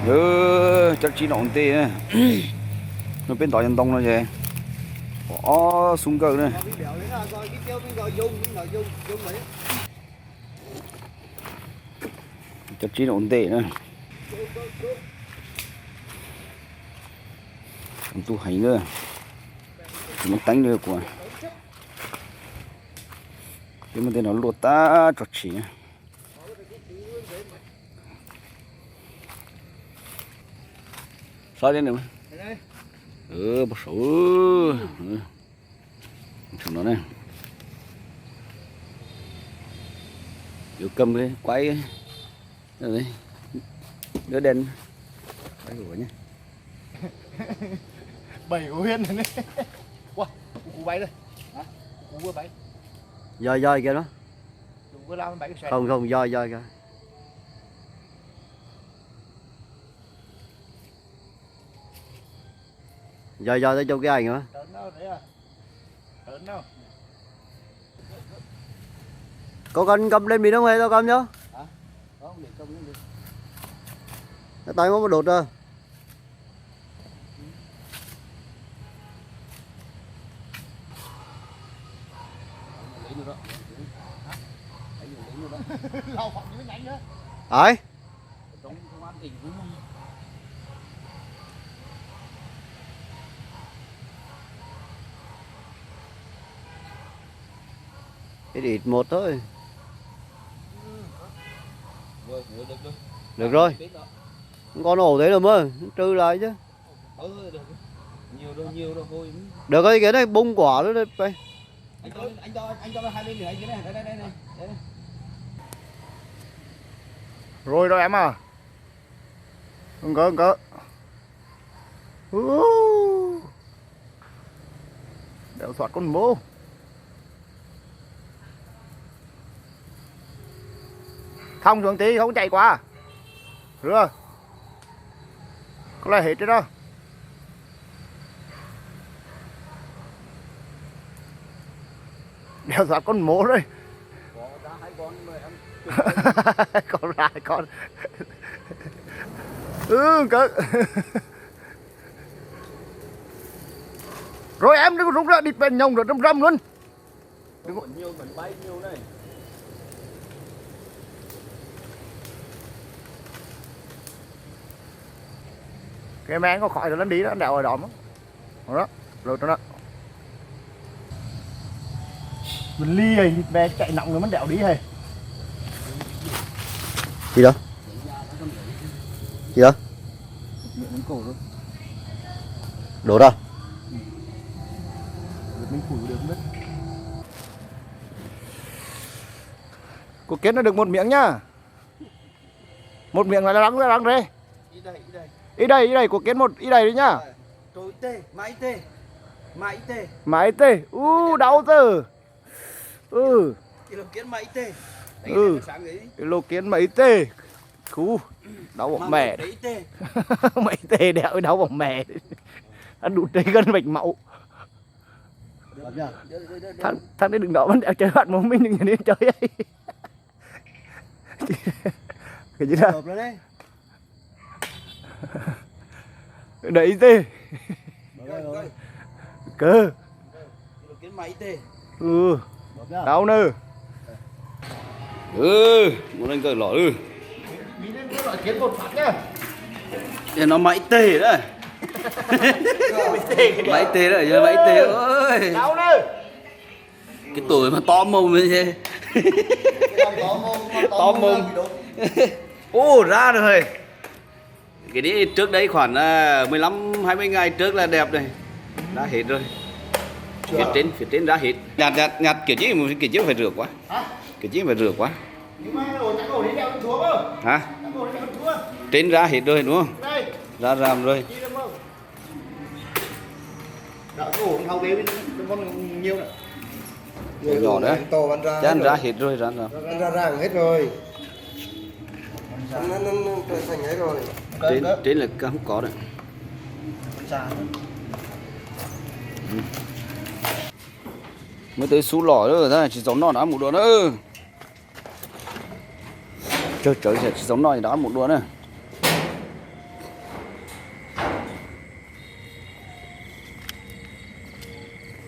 Cov tsib no ua ntej na. No peb ntov cov ntoo no ces pom ob xub nkawj na. Cov tsib no ua ntej na. Ntuj heev na. Tsis muaj teeb li kuv. Peb muab tej no luaj tag tso tshis na. Xov li nws, pab saum no na. Yuav kam quay đứa đen. Bảy của Huyên này. Ua, kuv kuv bảy đây. Hả? Kuv kuv bảy. Dò dò kìa nó. Dùng cái lao bảy cái sẹt. Không không, dò dò kìa. Dò dò tao chụp cái ảnh mà. Tao nó đấy à. Tao nó. Có cần cầm lên miền Đông hay tao cầm cho? Hả? Có không để cầm lên đi. Nó tay mốt đột ra. Ấy. Ít ít một thôi. Được rồi. Con ổ thế rồi mà, trừ lại chứ. Được rồi kìa, đây bông quả nữa đây. Anh cho, anh cho, anh cho hai ly nữa, anh kia này, đây, đây, đây, đây. Rồi, rồi em à. Không có, không có. Ú, đèo Thoát Con Mố. Thông xuống tí, không chạy quá. Hứa. Có lại hết rồi đó. Đèo Thoát Con Mố đây. Có ra hai con. Ừ, cỡ. Rồi em đừng rút ra, đi bên nhông rồi răm răm luôn. Đừng có nhiều, bắn bay nhiều này. Cái máng có khỏi rồi lăn đi đó, đảo ở đó mà. Đó, lột nó. Mình ly rồi, mẹ chạy nặng rồi, mình đảo đi hay. Gì đó? Gì đó? Đổ ra. Cuộc Kiến nó được một miếng nhá. Một miếng là lắng ra, lắng rê. Ít đây, ít đây. Ít đây, ít đây, cuộc Kiến một, ít đây đi nhá. Rồi, tê, mãi tê. Mãi tê. Mãi tê. U, đau tơ. Ừ. Cái lô Kiến mãi tê. Ừ. Cái lô Kiến mãi tê. Khú. Đau bỏng mẹ. Mãi tê đéo đau bỏng mẹ. Ăn đủ tê gân mạch máu. Thằng, thằng đấy đừng đỏ bắn đéo chơi bạn một mình đừng nhìn chơi ấy. Cái gì đó. Đợi tí. Cơ. Tao nữa. Ừ, muốn lên cờ lỏ ư. Giờ nó mãi tê đó. Mãi tê đó, giờ mãi tê ơi. Cái tuổi mà to mồm như thế. To mồm. Ô, ra rồi. Cái đấy trước đấy khoảng à, mười lăm hai mươi ngày trước là đẹp này. Ra hết rồi. Phía trên, phía trên ra hết. Nhặt, nhặt, nhặt kiểu gì mà kiểu gì phải rửa quá. Kiểu gì phải rửa quá. Hả? Trên ra hết rồi đúng không? Ra ràm rồi. Đảo cái ổ thau bé bên con nhiều lắm. Ổ nhỏ đấy. Chán ra hết rồi, ra ràm. Ăn ra ràng hết rồi. Nó, nó, nó, nó thành ấy rồi. Trên, trên là không có đấy. Mới tới sú lỏ đó, ta chỉ dòng nọ đã một đùa nữa. Trời trời sẽ chỉ dòng nọ đã một đùa nữa.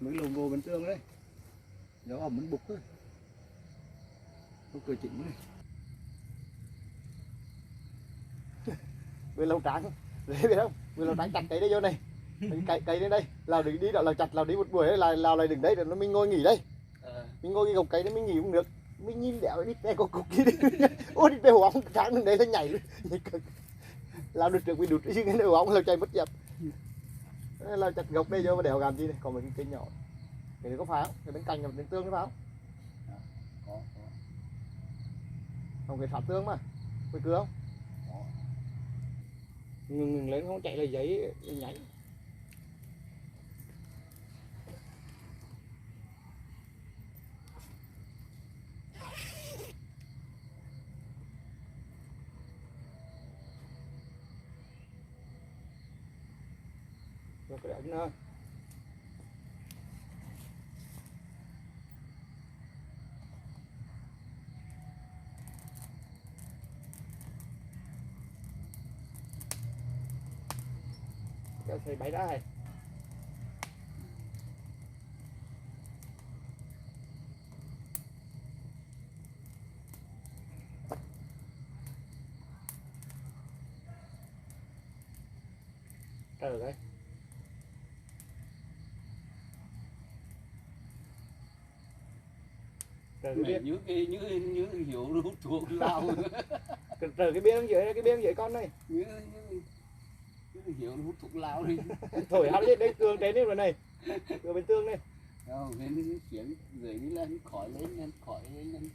Mấy lô ngô Bình Tương đấy. Giờ ẩm vẫn bục thôi. Không cởi chỉnh nữa. Mười lăm trắng. Đấy, biết không? Mười lăm trắng chặt cái đấy vô này. Cày, cày đến đây. Lào đừng đi đó, Lào chặt, Lào đi một buổi đấy, là Lào lại đừng đấy, nó mới ngồi nghỉ đây. Ờ. Mình ngồi cái gốc cày nó mới nghỉ cũng được. Mới nhìn đéo đi pe có cục kia đi. Ôi, đi pe hổ ống trắng đừng đấy nó nhảy luôn. Nhảy cực. Lào được trước vì đụt chứ cái hổ ống Lào chạy mất dép. Lào chặt gốc đây vô đèo gàm chi này, còn mấy cái cây nhỏ. Cái này có phải không? Cái bên cạnh là bên Tương đấy phải không? Có, có. Không, cái xã Tương mà. Quê Cưa không? Có. Ngừng, ngừng lên không chạy là giấy nhảy. Rồi cái đệm nữa. Cho thầy bảy đó thầy. Trời ơi. Trời cái Mẹ biết. Nhớ cái nhớ nhớ hiểu lũ thuộc lao. Trời cái biết không vậy, cái biết không vậy con này. Nhớ nhớ nhớ hiểu lũ thuộc lao đi. Thổi hao lên đây Cương đến đây rồi này. Cương Bình Tương đây. Không, nên nó chuyển người đi lên khỏi lên lên khỏi lên lên.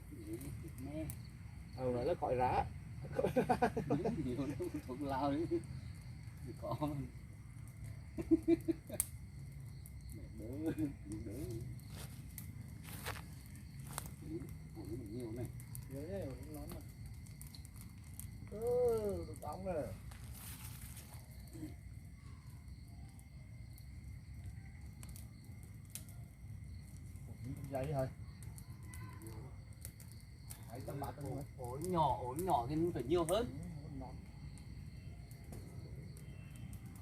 Ờ, nói là khỏi rã. Nhớ hiểu lũ thuộc lao đi. Có. Đỡ, đỡ. Ủa, nhiều này. Nhiều đấy, nó mà. Ừ, được bóng rồi. Dày hả? Ổ, ổ nhỏ, ổ nhỏ thì mình phải nhiều hơn.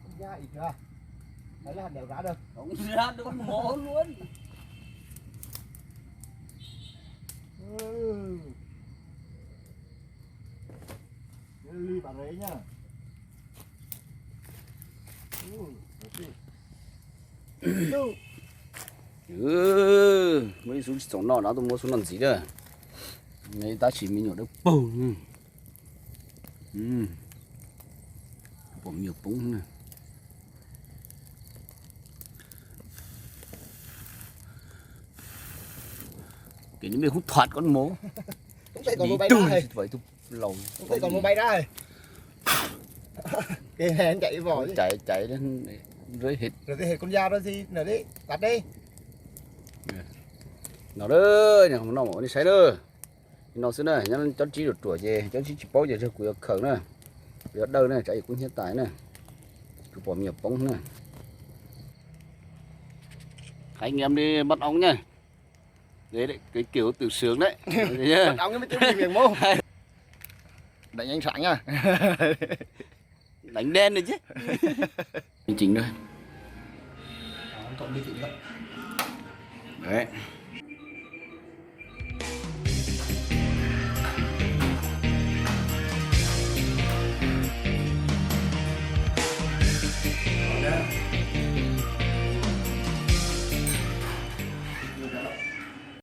Không ra ít ra. Đấy là hạt đẻo rã đâu. Không ra đâu máu luôn. Ừ. Ly bạn đấy nhá. Muab ib xub tsis txoom noj no, tuaj muab xub noj ntxiv na. Tab sis me nyuam dawb paug. Pom me nyuam poob na. Kiểu như mình không thoát con mố. Không phải còn một bài đá hả? Không phải còn một bài đá hả? Kìa, anh chạy đi vỏ chứ. Chạy, chạy đến rơi hết. Rồi thì con dao đó thì nở đi, tắt đi. Nó đó, nhà không nọ mà đi sai đó. No xwb na, nyob cov tsis ruam ruam ces cov tsis tsis paub ces kuv yuav khaws na, kuv yuav dawj na, tsam ib kuv hnyiab tais na, kuv pom me nyuam poob na. Hãy anh em đi bắt ong nha. Đấy, đấy, cái kiểu tự sướng đấy. Bắt ong mới trúng đi miệng mố. Đánh anh Sáng nha. Đánh đen rồi chứ. Chính chính thôi. Đấy.